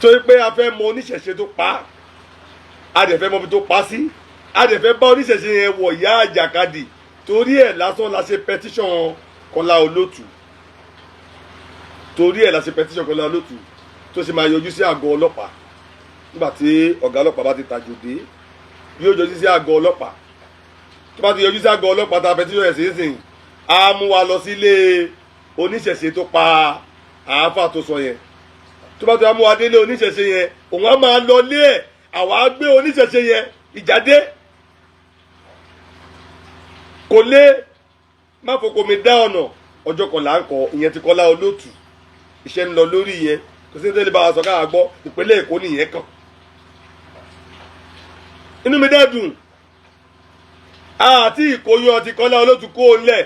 Torí pé a fẹ́ mọ oníṣẹ̀ṣe tó pa á, a dẹ̀ fẹ́ mọ ibi tó pa sí, a dẹ̀ fẹ́ bá oníṣẹ̀ṣe yẹn wọ̀ yá àjàkadì. Torí ẹ̀ lásán la ṣe petition Kọ́lá Olótù. Torí ẹ̀ la ṣe petition Kọ́lá Olótù tó ṣe máa yọjú sí àgọ́ ọlọ́pàá. Nígbà tí ọ̀gá ọlọ́pàá bá ti tàjò dé, yóò yọjú sí àgọ́ ọlọ́pàá. Tó bá ti yọjú sí àgọ́ ọlọ́pàá tá a petition ẹ̀ sínsìn, á mú wa lọ sílé oníṣẹ̀ṣe tó pa àáfà tó sọ yẹn. Tó bá ti wá mú wa délé oníṣẹ̀ṣe yẹn, òun á máa lọ lé ẹ̀, àwa á gbé oníṣẹ̀ṣe yẹn ìjáde. Kò lé má fọkọ mi dá ọ̀nà. Ọjọ́ kan là ń kọ ìyẹn ti Kọ́lá Olótù. Iṣẹ́ ń lọ lórí yẹn. Kò sí ní tẹ́lẹ̀ bá wa sọ káà gbọ́. Ìpínlẹ̀ Èkó nìyẹn kàn. Inú mi dẹ́dùn àti ìkóyún ti Kọ́lá Olótù kó lẹ̀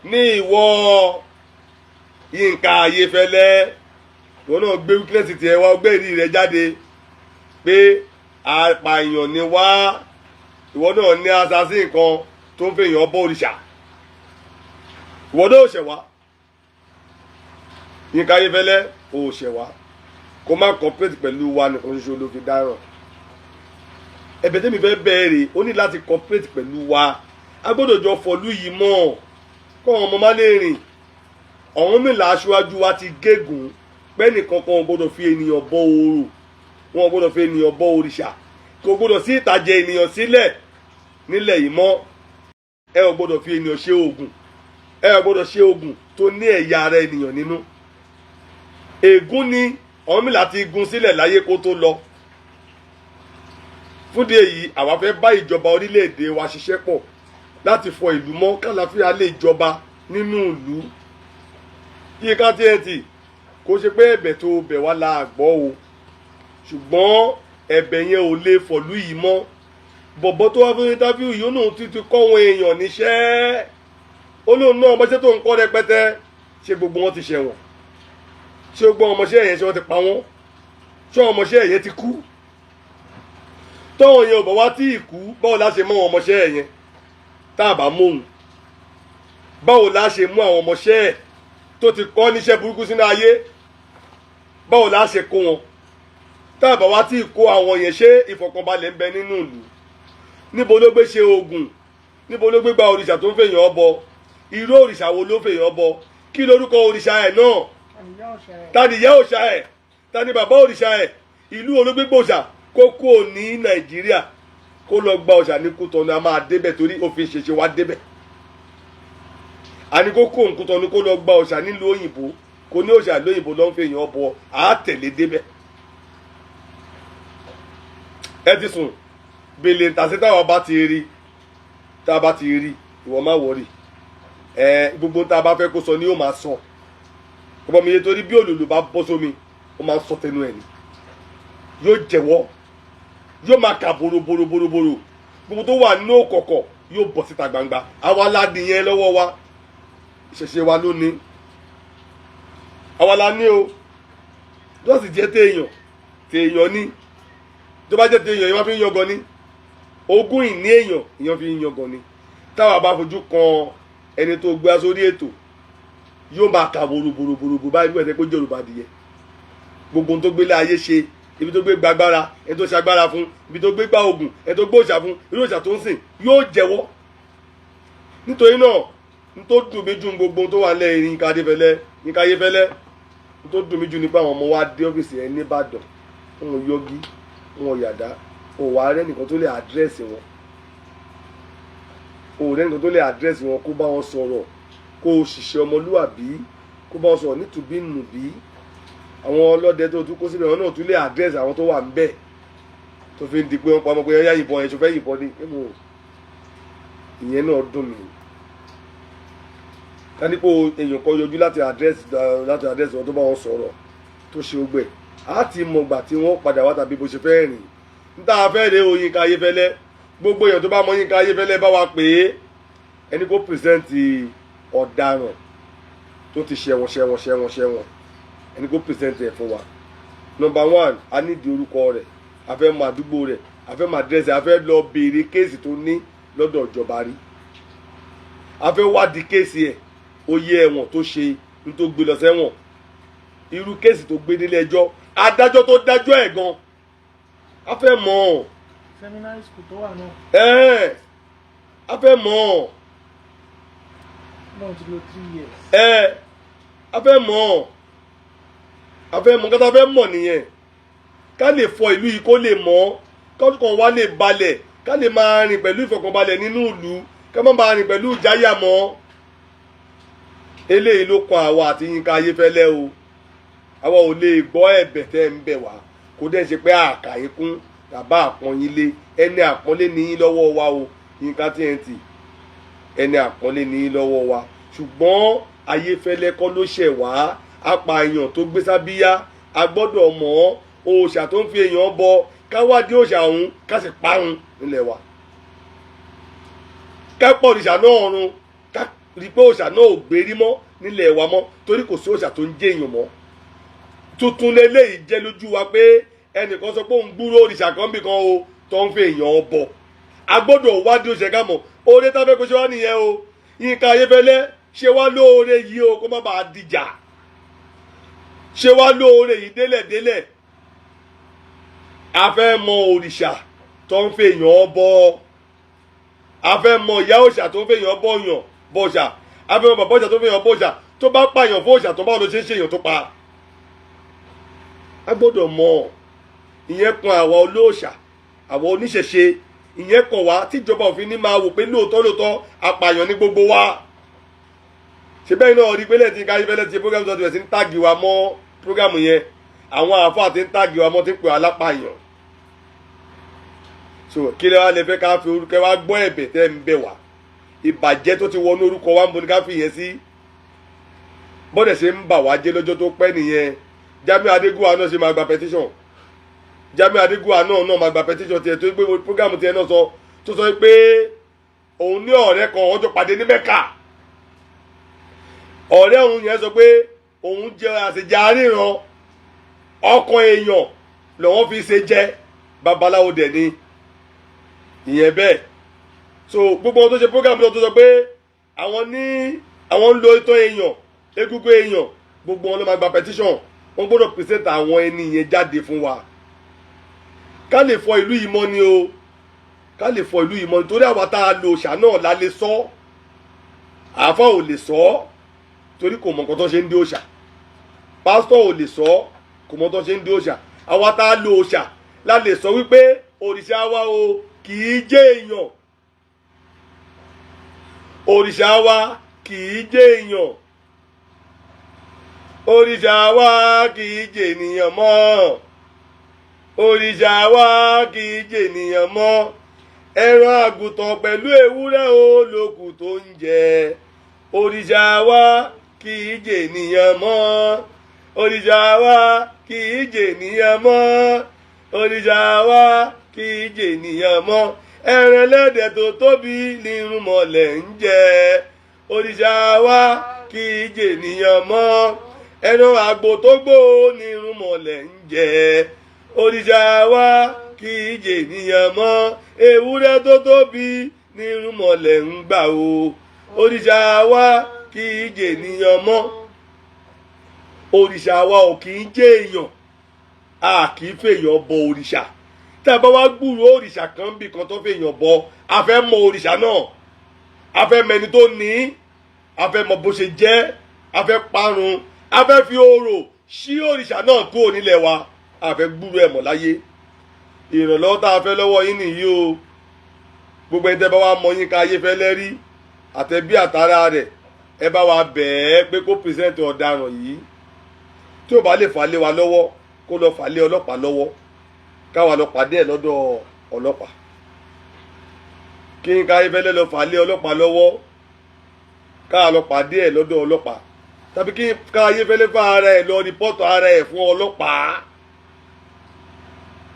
ní ìwọ Yínká Ayéfẹ́lẹ́. Ìwọ náà gbé weakness tiẹ̀ wá, gbé ìrí rẹ jáde pé apààyàn ni wá. Ìwọ náà ní assassin kan tó ń fèèyàn bọ́ òrìṣà. Ìwọ náà ò ṣẹ̀ wá. Yínká Ayéfẹ́lẹ́, ò ṣẹ̀ wá. Kó má cooperate pẹ̀lú wa nìkan ṣoṣo ló fi dáràn. Ẹ̀bẹ̀ tẹ́mi fẹ́ bẹ̀rẹ̀, ó ní láti cooperate pẹ̀lú wa. A gbọ́dọ̀ jọ fọ̀lú yìí mọ́, kọ́ àwọn ọmọ má lè rìn. Ọ̀rúnmìlà aṣáájú wa ti gégùn pẹ́ẹ́nì kankan ò gbọ́dọ̀ fi ènìyàn bọ orò, wọn ò gbọ́dọ̀ fi ènìyàn bọ òrìṣà, kò gbọ́dọ̀ sí ìtàjẹ̀ ènìyàn sílẹ̀ nílẹ̀ yìí mọ́. Ẹ ò gbọ́dọ̀ fi ènìyàn ṣe oògùn, ẹ ò gbọ́dọ̀ ṣe oògùn tó ní ẹ̀yà ara ènìyàn nínú. Ègún ni Ọ̀rúnmìlà ti gun sílẹ̀ láyé kó tó lọ. Fúndì èyí, àwa fẹ́ bá ìjọba orílẹ̀-èdè wa ṣiṣẹ́ pọ̀ láti fọ ìlú mọ́, kálàáfíà lè jọba nínú ìlú. Yínká TNT, kò ṣe pé ẹ̀bẹ̀ tó bẹ̀ wá la gbọ́ o, ṣùgbọ́n ẹ̀bẹ̀ yẹn ò lè fọ̀lú yìí mọ́. Bọ̀bọ̀ tó wá fún interview yìí, ó lóun ti ti kọ́ àwọn èèyàn níṣẹ́. Ó lóun náà ọmọọṣẹ́ tó ń kọ́ rẹpẹtẹ. Ṣé gbogbo wọn ti ṣẹ̀wọ̀n? Ṣé gbogbo ọmọọṣẹ́ yẹn, ṣé wọ́n ti pa wọ́n? Ṣé ọmọọṣẹ́ yẹn ti kú? Tọ́wọ́n yẹn ò bá wá tí ì kú, báwo la ṣe mú àwọn ọmọọṣẹ́ yẹn tá a bá móhun? Báwo la ṣe mú àwọn ọmọọṣẹ́ ẹ̀ tó ti kọ́ níṣẹ́ burúkú sínú ayé? Báwo la ṣe kó wọn tá a bá wá tí ì kó àwọn yẹn? Ṣé ìfọ̀kànbalẹ̀ ń bẹ nínú ìlú? Níbo ló gbé ṣe oògùn? Níbo ló gbé gba òrìṣà tó ń fèèyàn ọbọ? Irú òrìṣà wo ló fèèyàn ọbọ? Kí lorúkọ òrìṣà ẹ̀ náà? Ta ni ìyá òrìṣà ẹ̀? Ta ni bàbá òrìṣà ẹ̀? Ìlú olóògbé kó kúrò ní Nàìjíríà, kó lọ gba òòṣà ní Kútọ́nù. A máa débẹ̀ torí òfin ṣẹṣẹ wa débẹ̀. Àní kó kó Kútọ́nù, kó lọ gba òòṣà nílùú òyìnbó. Kó ní òòṣà lóyìnbó ló ń fi èèyàn bọ, àá tẹ̀lé débẹ̀. Ẹ ti sùn bèlè ntàsí. Táwa bá ti rí, tá a bá ti rí, ìwọ má worry. Ẹ gbogbo tá a bá fẹ́ kó sọ ni yóò máa sọ. Ọmọ mi yé, torí bí òlòlò bá bọ́ sómi, ó máa ń sọ tẹnu ẹ̀ ni. Yóò jẹ́wọ́, yóò máa kà boroboroboro. Gbogbo tó wà nínú òkọ̀kọ̀ yóò bọ̀ síta gbangba. Àwa la nìyẹn lọ́wọ́ wa. Ìṣẹ̀ṣe wa ló ní, àwa la ní o. Tó sì jẹ́ téèyàn téèyàn ní, tó bá jẹ́ téèyàn, èèyàn fi ń yangàn ní. Ogún ìní èèyàn, èèyàn fi ń yangàn ní. Táwa bá fojú kan ẹni tó gbé sórí ètò, yóò máa kà boroboroboro báyìí bí wọ́n ti pé Yorùbá adìyẹ. Gbogbo ohun tó gbélé ayé ṣe, ibi tó gbé gbàgbára, ẹni tó ṣe agbára fún, ibi tó gbé gbá oògùn, ẹni tó gbé òòṣà fún, irú òòṣà tó ń sìn, yóò jẹ́wọ́. Nítorí náà, n tó dùn mí jù, gbogbo ohun tó wà lẹ́yìn Yínká Adéfẹ́lẹ́, Yínká Ayéfẹ́lẹ́, n tó dùn mí jù ni pé àwọn ọmọ wa dé ọ́fíìsì ẹ nìbàdàn, wọn ò yọgí, wọn ò yàdá. Ò wá rẹ́ nìkan tó lè address wọn, ò rẹ́ nìkan tó lè address wọn, kó bá wọn sọ̀rọ̀, kó o ṣiṣẹ́ ọmọlúwàbí, kó bá wọn sọ̀rọ̀ nítubí nùbí. Àwọn ọlọ́dẹ tó tún kó síbẹ̀, wọn náà tún lè address àwọn tó wà ńbẹ̀, tó fi ń di pé wọ́n pa ọmọ pé ẹ̀yà yìnbọn ẹ̀, ṣọfẹ́ yìnbọn ni. Ìyẹn náà dùn mí. Kánípò èèyàn kan yọjú láti address wọn, tó bá wọn sọ̀rọ̀, tó ṣe ogbẹ̀, á ti mọ̀gbà tí wọ́n padà wá tàbí bó ṣe fẹ́ rìn. Níta fẹ́ rèé o. Yínká Ayéfẹ́lẹ́, gbogbo èèyàn tó bá mọ Yínká Ayéfẹ́lẹ́, bá wa pè é, ẹni kó present ọ̀daràn tó ti ṣẹ̀wọ̀n, ṣẹ̀wọ̀n, ṣẹ̀wọ̀n, ṣẹ̀wọ̀n, ẹni kó present ẹ̀ fún wa. Number one, a nídìí orúkọ rẹ̀, a fẹ́ mọ àdúgbò rẹ̀, a fẹ́ mọ àdírẹ́sì, a fẹ́ lọ béèrè case tó ní lọ́dọ̀ ìjọba rí, a fẹ́ wádìí case ẹ̀, oyè ẹ̀wọ̀n tó ṣe ní tó gbé lọ sẹ́wọ̀n, irú case tó gbé délé ẹjọ́. Adájọ́ tó dájọ́ ẹ̀ gan, a fẹ́ mọ̀. Seminary school tó wà náà. Ẹ̀ a fẹ́ mọ̀. Náà ti lò 3 years. Ẹ̀ a fẹ́ mọ̀, a fẹ́ mọ̀. Kátà fẹ́ mọ̀ nìyẹn, ká lè fọ ìlú yìí, kó lè mọ́, kọ́kàn wa lè balẹ̀, ká lè máa rìn pẹ̀lú ìfọ̀kànbalẹ̀ nínú ìlú, ká má máa rìn pẹ̀lú ìjáyà mọ́. Eléyìí ló kan àwa àti Yínká Ayéfẹ́lẹ́ o. Àwa ò lè gbọ́ ẹ̀bẹ̀ tẹ́ ń bẹ̀ wá. Kò dẹ́ ṣe pé àkà yín kún tàbá àpọ́n yín lé. Ẹni àpọ́nlé ní yín lọ́wọ́ wa o, Yínká TNT. Ẹni àpọ́nlé ní yín lọ́wọ́ wa, ṣùgbọ́n Ayéfẹ́lẹ́ kọ́ ló ṣẹ̀ wá. Apààyàn tó gbé sábíyá, a gbọ́dọ̀ mọ̀ ọ́. Òòṣà tó ń fi èèyàn bọ, káwádìí òòṣà ọ̀hún, ká sì parun nílẹ̀ wa, ká pọ̀ òrìṣà náà run, ká rí pé òòṣà náà ò gbérí mọ́ nílẹ̀ wa mọ́, torí kò sí òòṣà tó ń jẹ́ èèyàn mọ́. Tuntun leléyìí jẹ́ lójú wa pé ẹnìkan sọ pé òun gbúrò òrìṣà kan bì kan o tó ń fi èèyàn bọ. A gbọ́dọ̀ wádìí òòṣà ká mọ̀. Oore tá a fẹ́ kó ṣe wá nìyẹn o. Yínká Ayéfẹ́lẹ́, ṣe wá lóore yìí o, kó má bàa dìjà. Ṣe wá lóore yìí délẹ̀délẹ̀. A fẹ́ mọ òrìṣà tó ń fi èèyàn bọ. A fẹ́ mọ ìyá òòṣà tó ń fi èèyàn bọ yàn bọ̀ṣà. A fẹ́ mọ bàbá òòṣà tó ń fi èèyàn bọ òòṣà. Tó bá pààyàn fún òòṣà tó bá lọ ṣe é ṣe èèyàn tó pa, a gbọ́dọ̀ mọ̀. Ìyẹn kan àwa olóòṣà, àwa oníṣẹ̀ṣe. Ìyẹn kan wá tíjọba òfin ní máa wò pé lóòótọ́ lóòótọ́, apààyàn ní gbogbo wa. Ṣe bẹ́ẹ̀ náà rí pé lẹ́yìn tí Yínká Ayéfẹ́lẹ́ ti program tó ti bẹ̀rẹ̀ sí ń tag wa mọ́ program yẹn, àwọn àáfàá ti ń tag wa mọ́, ti ń pè wá lápàyàn. So kí lè wá lè fẹ́ ká fi orúkọ wa gbọ́ ẹ̀bẹ̀ tẹ́ ń bẹ̀ wá? Ìbàjẹ́ tó ti wọnú orúkọ wa ń bo ní ká fi yẹn sí. Bọ́dẹ̀ ṣe ń bà wá jẹ́ lọ́jọ́ tó pẹ́ nìyẹn. Jamiu Adégúnwà náà ṣe máa gba petition. Jamiu Adégúnwà náà máa gba petition tiẹ̀ tó gbé program tiẹ̀ náà sọ, tó sọ pé òun ní ọ̀rẹ́ kan, ọjọ́ pàdé ní Mẹ́kà. Ọ̀rẹ́ òun yẹn sọ pé òun jẹ àṣejẹ àríran, ọkàn èèyàn lọ́wọ́ fi ṣe jẹ́, babaláwo dẹ̀ ni ìyẹn bẹ́ẹ̀. So gbogbo ohun tó ṣe program náà, tó sọ pé àwọn ní àwọn ń lo itọ́ èèyàn, egungun èèyàn, gbogbo wọn ló máa gba petition. Wọ́n gbọ́dọ̀ present àwọn ẹni yẹn jáde fún wa, ká lè fọ ìlú yìí mọ́ ni o, ká lè fọ ìlú yìí mọ́, nítorí àwa tá a lo òòṣà náà la lè sọ. Àáfà ò lè sọ torí kò mọ nǹkan tó ṣe ń dé òòṣà. Pásítọ̀ ò lè sọ, kò mọ tó ṣe ń dé òòṣà. Àwa tá a lo òòṣà la lè sọ wípé òrìṣà wa o kì í jẹ́ èèyàn, òrìṣà wa kì í jẹ́ èèyàn, òrìṣà wa kì í jẹ́ ènìyàn mọ́, òrìṣà wa kì í jẹ́ ènìyàn mọ́. Ẹran àgùntàn pẹ̀lú ewúrẹ́ o lókù tó ń jẹ. Òrìṣà wa kì í jẹ́ ènìyàn mọ́, òrìṣà wa kì í jẹ́ ènìyàn mọ́, òrìṣà wa kì í jẹ́ ènìyàn mọ́. Ẹran ẹlẹ́dẹ̀ tó tóbi ní irúnmọlẹ̀ ń jẹ. Òrìṣà wa kì í jẹ́ ènìyàn mọ́. Ẹran àgbò tó gbó ní irúnmọlẹ̀ ń jẹ. Òrìṣà wa kì í jẹ́ ènìyàn mọ́. Ewúrẹ́ tó tóbi ní irúnmọlẹ̀ ń gbà o. Òrìṣà wa kì í jẹ́ ènìyàn mọ́. Òrìṣà wa ò kì í jẹ́ èèyàn. A kì í fèèyàn bọ òrìṣà. Tá a bá wá gbúrò òrìṣà kan bí kan tó fèèyàn bọ, a fẹ́ mọ òrìṣà náà, a fẹ́ mẹni tó ní, a fẹ́ mọ bó ṣe jẹ́, a fẹ́ parun, a fẹ́ fi orò ṣí òrìṣà náà kúrò nílẹ̀ wa. A fẹ́ gbúrò ẹ̀ mọ̀ láyé. Ìrànlọ́wọ́ tá a fẹ́ lọ́wọ́ yín nìyí o. Gbogbo ẹni tẹ́ bá wá mọ Yínká Ayéfẹ́lẹ́ rí, àtẹ̀bí àtàrà rẹ̀, ẹ bá wa bẹ̀ẹ́ pé kó present ọ̀daràn yìí. Tí ò bá lè fà lé wa lọ́wọ́, kó lọ fà lé ọlọ́pàá lọ́wọ́, káwa lọ pàdé ẹ̀ lọ́dọ̀ ọlọ́pàá. Kí Yínká Ayéfẹ́lẹ́ lọ fà lé ọlọ́pàá lọ́wọ́, káwa lọ pàdé ẹ̀ lọ́dọ̀ ọlọ́pàá, tàbí kí Yínká Ayéfẹ́lẹ́ fà ara ẹ̀ lọ report ara ẹ̀ fún ọlọ́pàá.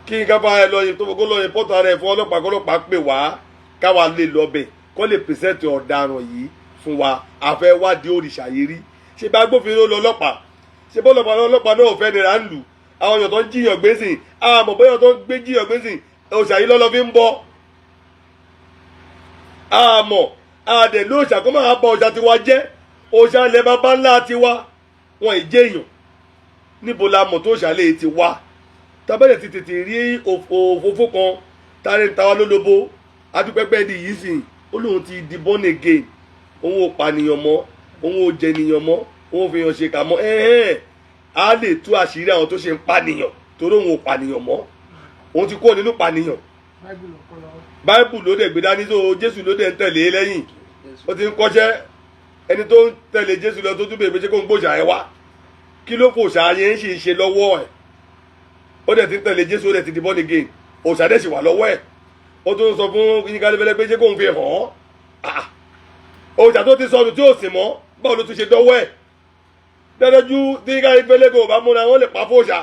Kí Yínká fà ara ẹ̀ lọ kó lọ report ara ẹ̀ fún ọlọ́pàá, kó ọlọ́pàá pè wá, káwa lè lọ bẹ̀, kó lè present ọ̀daràn yìí fún wa. A fẹ́ wádìí òrìṣà yìí rí. Ṣé bá agbófinró lọ ọlọ́pàá, ṣé bọ́lọ́pàá ọlọ́pàá náà ò fẹ́ nira ń lù àwọn èèyàn tó ń jíyàn gbé sìn? Àmọ́ bóyá tó ń gbé jíyàn gbé sìn, òòṣà yìí lọ́lọ́ fi ń bọ́. Àmọ́ àdè lóòṣà kó máa bọ òòṣà tiwa jẹ́, òòṣà ilẹ̀ baba ńlá tiwa. Wọn ì jẹ́ èèyàn. Níbo la mọ̀ tó ṣàlẹ̀ ti wá? Tábẹ́lẹ̀ ti tètè rí òfófó kan tààrẹ ń ta wá lólobó. Adúpẹ́pẹ́ di yìí sìn, ó lóun ti di born again, òun ò pànìyàn mọ́, òun ò jẹnìyàn mọ́, òun ò fi hàn ṣèkà mọ́. Ẹ̀hẹ́n, á lè tú àṣírí àwọn tó ṣe ń pànìyàn, torí òun ò pànìyàn mọ́, òun ti kúrò nínú pànìyàn. Báìbù ló kọ́ lọ́wọ́. Báíbù ló dẹ̀ gbé dání tó, Jésù ló dẹ̀ ń tẹ̀lé lẹ́yìn. Ó ti ń kọ́ṣẹ́ ẹni tó ń tẹ̀lé Jésù lọ, tó tún bèèrè pé ṣé kó ń gbòòṣà ẹ wá, kí ló fòṣà yẹn ń ṣe ṣe lọ́wọ́ ẹ̀? Ó dẹ̀ ti ń tẹ̀lé Jésù, ó dẹ̀ ti di born again, òòṣà dẹ̀ sì wà lọ́wọ́ ẹ̀. Ó tún sọ fún Yínká Ayéfẹ́lẹ́ pé ṣé kó ń fi hàn án. Ah, òòṣà tó ti sọnù tí ò sì mọ́, báwo ló tún ṣe dọ́wọ́ ẹ̀? Dájú tí Yínká Ayéfẹ́lẹ́ kò bá múra, wọ́n lè pa fòòṣà,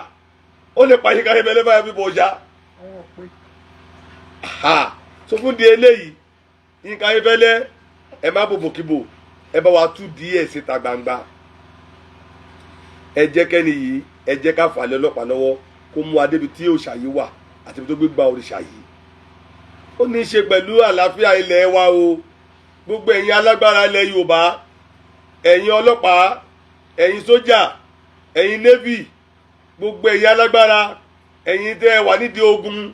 ó lè pa Yínká Ayéfẹ́lẹ́ báyọ̀ bí bòòṣà. Àwọn pé Ha, so fún di eléyìí, Yínká Ayéfẹ́lẹ́, ẹ má bòbòkíbò, ẹ bá wa tú díẹ̀ síta gbangba. Ẹ jẹ́ kẹ́ni yìí, ẹ jẹ́ ká fà lé ọlọ́pàá lọ́wọ́ kó mú adébi tí òòṣà yìí wà àti ibi tó gbé gba òrìṣà yìí. Ó ní í ṣe pẹ̀lú àlàáfíà ilẹ̀ wa o. Gbogbo ẹ̀yin alágbára ilẹ̀ Yorùbá, ẹ̀yin ọlọ́pàá, ẹ̀yin sójà, ẹ̀yin navy, gbogbo ẹ̀yin alágbára, ẹ̀yin tẹ́ ẹ wà nídìí ogun,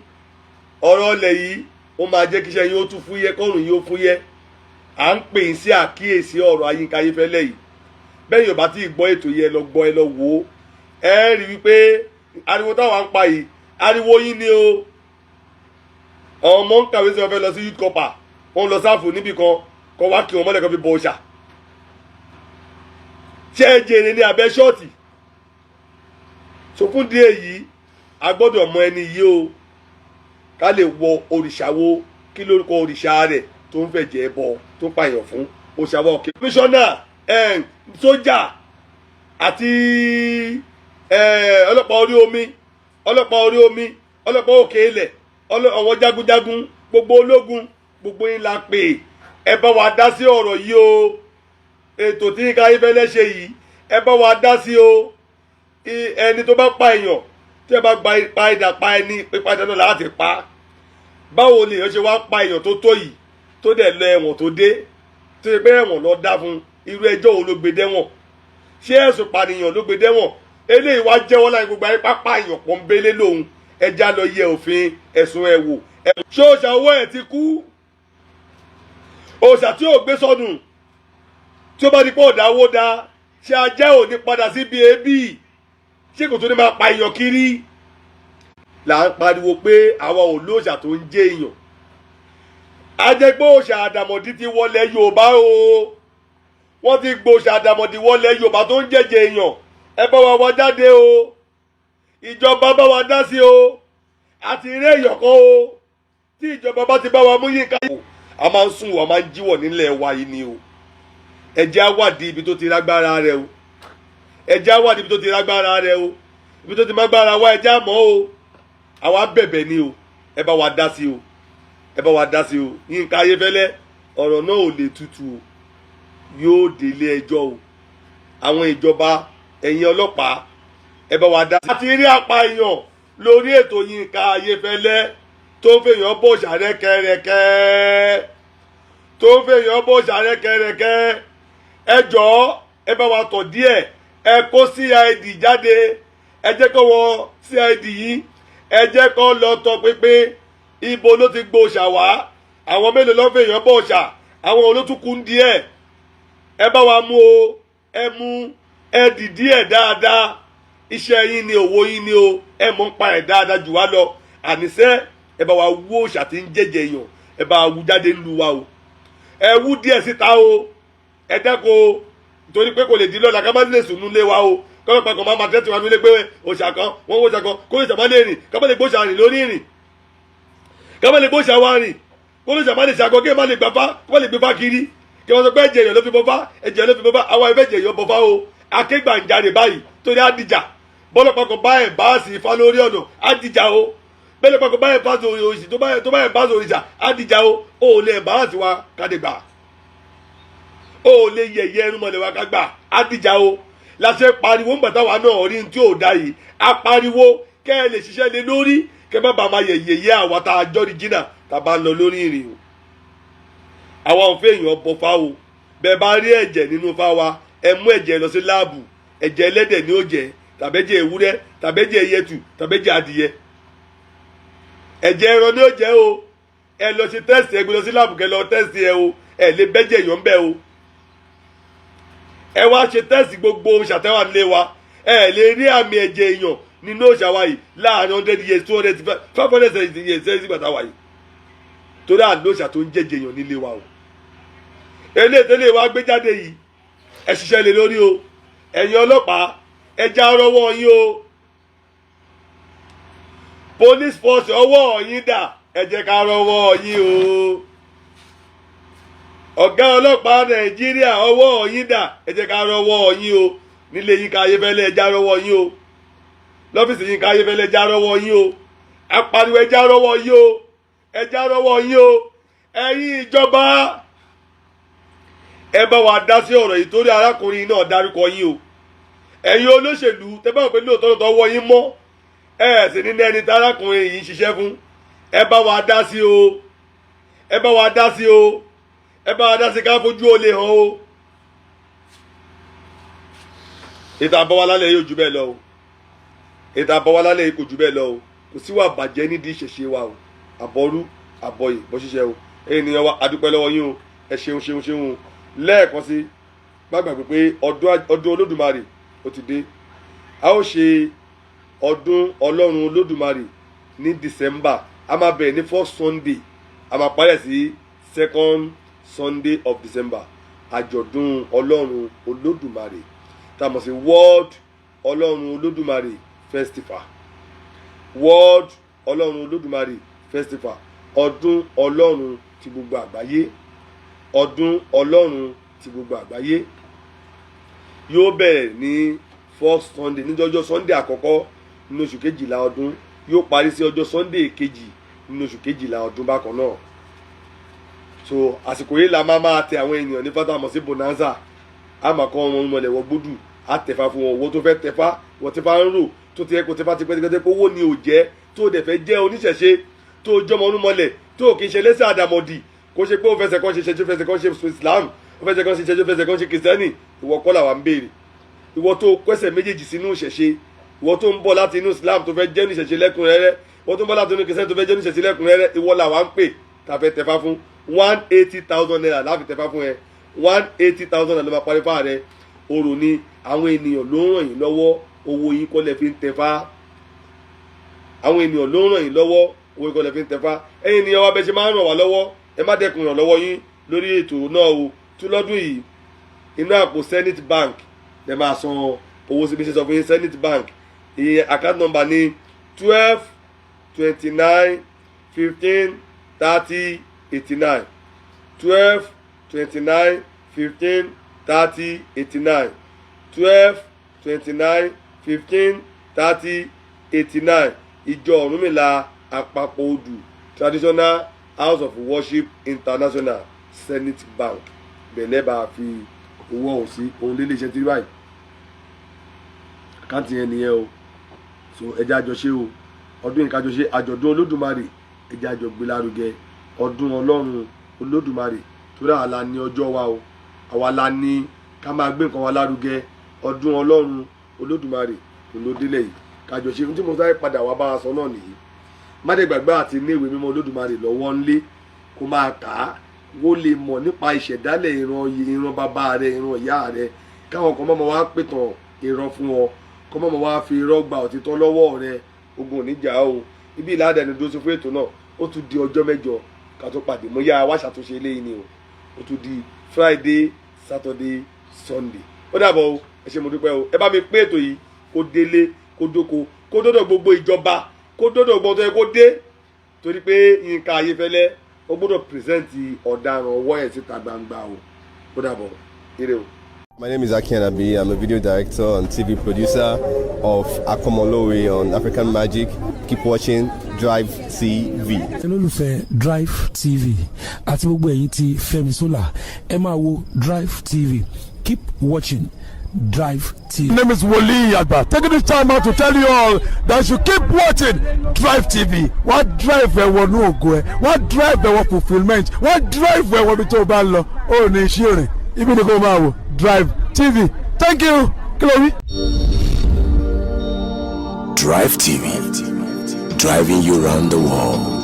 ọ̀rọ̀ ọlẹ̀ yìí, ó máa jẹ́ kíṣẹ́ yín ó tún fúyẹ́, kọ́rùn yín ó fúyẹ́. À ń pè yín sí àkíyèsí ọ̀rọ̀ Yínká Ayéfẹ́lẹ́ yìí. Bẹ́ẹ̀ yóò bá tí ì gbọ́ ètò yìí, ẹ lọ gbọ́, ẹ lọ wò ó. Ẹ rí wípé ariwo táwa ń pa yìí, ariwo yín ni o. Àwọn ọmọ ń kàwé sí, wọn fẹ́ lọ sí youth corper, wọn lọ sáfù níbì kan, kọ́ wá kí wọn mọ́lẹ̀ kan fi bọ òòṣà. Ṣé ẹ jèrè ní abẹ́ ṣọ́ọ̀tì? So fún díẹ̀ yìí, a gbọ́dọ̀ mọ ẹni yìí o, ká lè wọ òrìṣà wo, kí lórúkọ òrìṣà rẹ̀ tó ń fẹ̀jẹ̀ bọ, tó ń pààyàn fún òòṣà wa òkè. Mísọ́nà, sójà àti ọlọ́pàá orí omi, ọlọ́pàá orí omi, ọlọ́pàá òkè ilẹ̀, àwọn jagunjagun, gbogbo ológun, gbogbo yín la pè. Ẹ bá wa dá sí ọ̀rọ̀ yìí o. Ètò tí Yínká Ayéfẹ́lẹ́ ṣe yìí, ẹ bá wa dá sí o. Ẹni tó bá pa èèyàn, tí ẹ bá gba ipa idà pa ẹni, pípa idà náà láti pa. Báwo ni èèyàn ṣe wá pa èèyàn tó tó yìí, tó dẹ̀ lọ ẹ̀wọ̀n, tó dé, tó ṣe pé ẹ̀wọ̀n lọ dá fún? Irú ẹjọ́ wo ló gbé dẹ́wọ̀n? Ṣé ẹ̀sùn pànìyàn ló gbé dẹ́wọ̀n? Eléyìí wá jẹ́wọ́ láì gbogbo ayé pápá èèyàn pọ́nbélé lòun. Ẹja lọ yẹ òfin ẹ̀sùn ẹ̀ wò. Ṣé òòṣà owó ẹ̀ ti kú? Òòṣà tí ò gbé sọnù, tí ó bá di pé ọ̀dà owó da, ṣé ajá ò ní padà síbi èébì? Ṣé kò tó ní máa pa èèyàn kiri? Là ń pariwo pé àwa ò lóòṣà tó ń jẹ́ èèyàn. Ajẹgbẹ́ òòṣà àdàmọ̀dì ti wọlé Yorùbá o. Wọ́n ti gbòòṣà àdàmọ̀dì wọlé Yorùbá tó ń jẹ́jẹ́ èèyàn. Ẹ bá wa wá jáde o. Ìjọba bá wa dá sí o. Àti eré èèyàn kan o. Tí ìjọba bá ti bá wa mú Yínká, a máa ń sùn, a máa ń jíwọ̀ nílẹ̀ wa yìí ni o. Ẹ jẹ́ á wádìí ibi tó ti rágbára rẹ o. Ẹ jẹ́ á wádìí ibi tó ti rágbára rẹ o, ibi tó ti mágbára wá. Ẹ jẹ́ á mọ̀ o. Àwa bẹ̀bẹ̀ ni o. Ẹ bá wa dá sí o, ẹ bá wa dá sí o. Yínká Ayéfẹ́lẹ́, ọ̀rọ̀ náà ò lè tutù o, yóò délé ẹjọ́ o. Àwọn ìjọba, ẹ̀yin ọlọ́pàá, ẹ bá wa dá sí. A ti rí apààyàn lórí ètò Yínká Ayéfẹ́lẹ́ tó ń fèèyàn bò ṣàrẹ́kẹ́rẹ́kẹ́, tó ń fèèyàn bò ṣàrẹ́kẹ́rẹ́kẹ́. Ẹ jọ̀ọ́, ẹ bá wa tọ̀ díẹ̀. Ẹ kó CID jáde. Ẹ jẹ́ kó wọ CID yìí, ẹ jẹ́ kó lọ tọ pínpín ibo ló ti gbó ṣà wá, àwọn mélòó ló ń fèèyàn bọ̀ ṣà, àwọn olótùkú ń díẹ̀. Ẹ bá wa mú o. Ẹ mú, ẹ dìdí ẹ dáadáa. Iṣẹ́ yín ni, òwò yín ni o. Ẹ mọ̀ ń pa ẹ̀ dáadáa jù wá lọ. Àníṣe ẹ bá wa wú òòṣà tí ń jẹ́jẹ́ èèyàn, ẹ bá wa wú jáde ńlu wa o. Ẹ wú díẹ̀ síta o. Ẹ dẹ́kun o, torí pé kò lè di lọ́la ká má lè sùn nulẹ̀ wa o. Kọ́lọ́pàá kan máa ma tẹ́tí wa nulẹ̀ pé òòṣà kan wọ́n wọ́n òòṣà kan kó lè ṣàmá lè rìn, ká má lè gbóòṣà rìn lórí ìrìn, ká má lè gbóòṣà wa rìn, kó lè ṣàmá lè ṣàkọ, kí ẹ má lè gbàfá, kó má lè gbé fá kiri, kí wọ́n sọ pé ẹ̀jẹ̀ èèyàn ló fi bọ́fá, ẹ̀jẹ̀ ló fi bọ́fá. Àwa ẹ̀fẹ̀ ẹ̀jẹ̀ èèyàn bọ́fá o. Akégbàǹjarè báyìí torí àdìjà bọ́lọ́pàá kan bá ẹ̀ bá sì ifá lórí ọ̀nà, àdìjà o. Bẹ́lẹ̀pàá kan bá ẹ̀ bá sì òrìṣà, tó bá ẹ̀ bá sì òrìṣà, àdìjà o. Ò lè bá sì wa kádìgbà, ó lè yẹ̀yẹ́ ẹnu mọ̀lẹ́ wa ká gbà, àdìjà o. Láṣẹ pariwo ń bàtà wa náà rí tí ò da yìí. A pariwo kẹ́ ẹ lè ṣiṣẹ́ lé lórí, kẹ́ má bàa máa yẹ̀yẹ́ àwa tá a jọ́ ní jìnnà tá a bá ń lọ lórí ìrìn o. Àwa ò fẹ́ èèyàn bọ fá o. Bẹ́ẹ̀ bá rí ẹ̀jẹ̀ nínú fá wa, ẹ mú ẹ̀jẹ̀ lọ sí láàbù. Ẹ̀jẹ̀ ẹlẹ́dẹ̀ ni ó jẹ́. Tàbẹ́jẹ̀ ewúrẹ́, tàbẹ́jẹ̀ ẹyẹtù, tàbẹ́jẹ̀ adìyẹ, ẹ̀jẹ̀ ẹran ni ó jẹ́ o. Ẹ lọ ṣe test. Ẹ gbé lọ sí lab, kẹ́ lọ test ẹ o. Ẹ lè bẹ́jẹ̀ èèyàn bẹ́ẹ̀ o. Ẹ wá ṣe test gbogbo ṣàtẹ́wà nílé wa. Ẹ lè rí àmì ẹ̀jẹ̀ èèyàn nínú òòṣà wa yìí láàrin 100 years, 200, 500 years sẹ́yìn sígbà táwa yìí, torí àlóòṣà tó ń jẹ́jẹ̀ èèyàn nílé wa o. Eléyìí tẹ́lẹ̀ wa gbé jáde yìí, ẹ ṣiṣẹ́ lé lórí o. Ẹ̀yin ọlọ́pàá, ẹ já rọ́wọ́ yín o. Police force, ọwọ́ yín dà? Ẹ jẹ́ ká rọ́wọ́ yín o. Ọ̀gá ọlọ́pàá Nàìjíríà, ọwọ́ yín dà? Ẹ jẹ́ ká rọ́wọ́ yín o. Nílé Yínká Ayéfẹ́lẹ́, ẹ já rọ́wọ́ yín o. Lọ́fíìsì Yínká Ayéfẹ́lẹ́, ẹ já rọ́wọ́ yín o. Apariwo, ẹ já rọ́wọ́ yín o. Ẹ já rọ́wọ́ yín o. Ẹ̀yin ìjọba, ẹ bá wa dá sí ọ̀rọ̀ yìí, torí arákùnrin náà dárúkọ yín o. Ẹ̀yin olóṣèlú, tẹ́ bá wò pé lóòótọ́ lóòótọ́ wọ́ yín mọ́, ẹ sì ní ẹni tí arákùnrin yìí ń ṣiṣẹ́ fún, ẹ bá wa dá sí o. Ẹ bá wa dá sí o. Ẹ bá wa dá sí ká fojú olè hàn o. Ètò àbọ̀wálálẹ̀ yóò jù bẹ́ẹ̀ lọ o. Ètò àbọ̀wálálẹ̀ yìí kò jù bẹ́ẹ̀ lọ o. Kò sí wà bàjẹ́ nídìí ìṣẹ̀ṣe wa o. Àbọ̀rú àbọ̀yè bọ́ ṣiṣẹ́ o. Ènìyàn wa, adúpẹ́ lọ́wọ́ yín o. Ẹ ṣeun, ṣeun, ṣeun o. Lẹ́ẹ̀kan sí, má gbàgbé pé ọdún Olódùmarè ó ti dé. A ó ṣe ọdún Ọlọ́run Olódùmarè ní December. A máa bẹ̀rẹ̀ ní first Sunday, a máa parí ẹ̀ sí second Sunday of December. Àjọ̀dún Ọlọ́run Olódùmarè tá a mọ̀ sí World Ọlọ́run Olódùmarè Festival, World Ọlọ́run Olódùmarè Festival, ọdún Ọlọ́run ti gbogbo àgbáyé, ọdún Ọlọ́run ti gbogbo àgbáyé yóò bẹ̀rẹ̀ ní first Sunday, níjọ́jọ́ Sunday àkọ́kọ́ nínú oṣù kejìlá ọdún, yóò parí sí ọjọ́ Sunday kejì nínú oṣù kejìlá ọdún bákan náà. So àsìkò yìí la máa tẹ àwọn ènìyàn ní fata mọ̀ sí bonanza. A máa kọ́ wọn mọ̀lẹ̀ wọ gbódù, á tẹ̀fá fún wọn. Owó tó fẹ́ tẹ̀fá, wọ́n tẹ̀fá ń rò tó ti yẹ kó tẹ̀fá ti pẹ́ẹ́tẹ́pẹ́tẹ́ pé owó ni ò jẹ́, tó dẹ̀ fẹ́ jẹ́ oníṣẹ̀ṣe, tó jọmọ ọdún mọ́lẹ̀, tó kì í ṣe lẹ́sẹ̀ àdàmọ̀dì, kó ṣe pé ó fẹsẹ̀ kan ṣe ṣe, fẹsẹ̀ kan ṣe Islam, ó fẹsẹ̀ kan ṣe ṣe, fẹsẹ̀ kan ṣe Kìrìsìtẹ́nì, ìwọ kọ́ làwa ń béèrè. Ìwọ tó kẹsẹ̀ méjèèjì sínú ìṣẹ̀ṣe, ìwọ tó ń bọ̀ láti inú Islam tó fẹ́ jẹ́ oníṣẹ̀ṣe lẹ́kùnrẹ́rẹ́, ìwọ tó ń bọ̀ láti inú Kìrìsìtẹ́nì tó fẹ́ jẹ́ oníṣẹ̀ṣe lẹ́kùnrẹ́rẹ́, ìwọ làwa ń pè tá a fẹ́ tẹ̀fá fún. ₦180,000 láfi tẹ̀fá fún ẹ. ₦180,000 ló máa parí fáà rẹ. Orò ni àwọn ènìyàn ló ń ràn yín lọ́wọ́. Owó yín kọ́ lẹ fi ń tẹ̀fá. Àwọn ènìyàn ló ń ràn yín lọ́wọ́. Owó yín kọ́ lẹ fi ń tẹ̀fá. Ẹ̀yin ènìyàn wa, bẹ ṣe máa ń ràn wá lọ́wọ́, ẹ má dẹ́kun ìrànlọ́wọ́ yín lórí ètò náà o. Tún lọ́dún yìí, inú àpò Zenith Bank lẹ máa san owó síbi ṣe sọ fún yín. Zenith Bank, ìyẹn account number ní 12 29 15 30 89, 12 29 15 30 89, 12 29 15 30 89. Ìjọ Ọ̀rúnmìlà Àpapọ̀ Odù Traditional House of Worship International, Zenith Bank, bẹ̀lẹ́ bá a fi owó ọ̀hún sí ohun lílé iṣẹ́ tí rí báyìí. Account yẹn nìyẹn o. So ẹ jẹ́ àjọṣe o. Ọdún yìí, kájọṣe àjọ̀dún Olódùmarè. Ẹ jẹ́ àjọ gbé lárugẹ ọdún Ọlọ́run Olódùmarè, torí àwa la ní ọjọ́ wa o. Àwa la ní ká máa gbé nǹkan wa lárugẹ. Ọdún Ọlọ́run Olódùmarè kò ló délẹ̀ yìí, kájọṣe. Ohun tí mo sáré padà wá bá a sọ náà nìyí. Má dé gbàgbé àti ní ìwé mímọ́ Olódùmarè lọ́wọ́ ńlé, kó máa kà á, wó lè mọ̀ nípa ìṣẹ̀dálẹ̀ ìran, ìran bàbá rẹ, ìran ìyá rẹ, káwọn kan mọ́mọ́ wá pètàn ìran fún ọ, kọ́ mọ́mọ́ wá fi irọ́ gba òtítọ́ lọ́wọ́ rẹ. Ogun oníjà o. Ibi ìlàdà ẹni dúró sí fún ètò náà. Ó tún di ọjọ́ mẹ́jọ ká tó pàdé. Mo yá wá ṣàtúnṣe eléyìí ni o. Ó tún di Friday, Saturday, Sunday. Ó dàbọ̀ o. Ẹ ṣé, mo dúpẹ́ o. Ẹ bá mi pé ètò yìí kó délé, kó dóko, kó dọ́dọ̀ gbogbo ìjọba, kó dọ́dọ̀ gbogbo tó yẹ kó dé, torí pé Yínká Ayéfẹ́lẹ́, ó gbọ́dọ̀ present ọ̀daràn ọwọ́ ẹ̀ síta gbangba o. Ó dàbọ̀, ire o. My name is Aki Anabi. I'm a video director and TV producer of Akomolowe on African Magic. Keep watching Drive TV. Olólùfẹ́ Drive TV àti gbogbo ẹ̀yin tí Fẹ́mi Sola, ẹ máa wo Drive TV. Keep watching Drive TV. My name is Wole Agba. Taking this time out to tell you all that you keep watching Drive TV. Wọ́n drive ẹ wọnú ògo ẹ, wọ́n drive ẹ wọ fulfilment, wọ́n drive ẹ wọ ibi tó o bá ń lọ. Ó ní iṣẹ́ rìn, ibi ni kò máa wò Drive TV. Thank you. Kí ló wí? Drive TV, driving you round the world.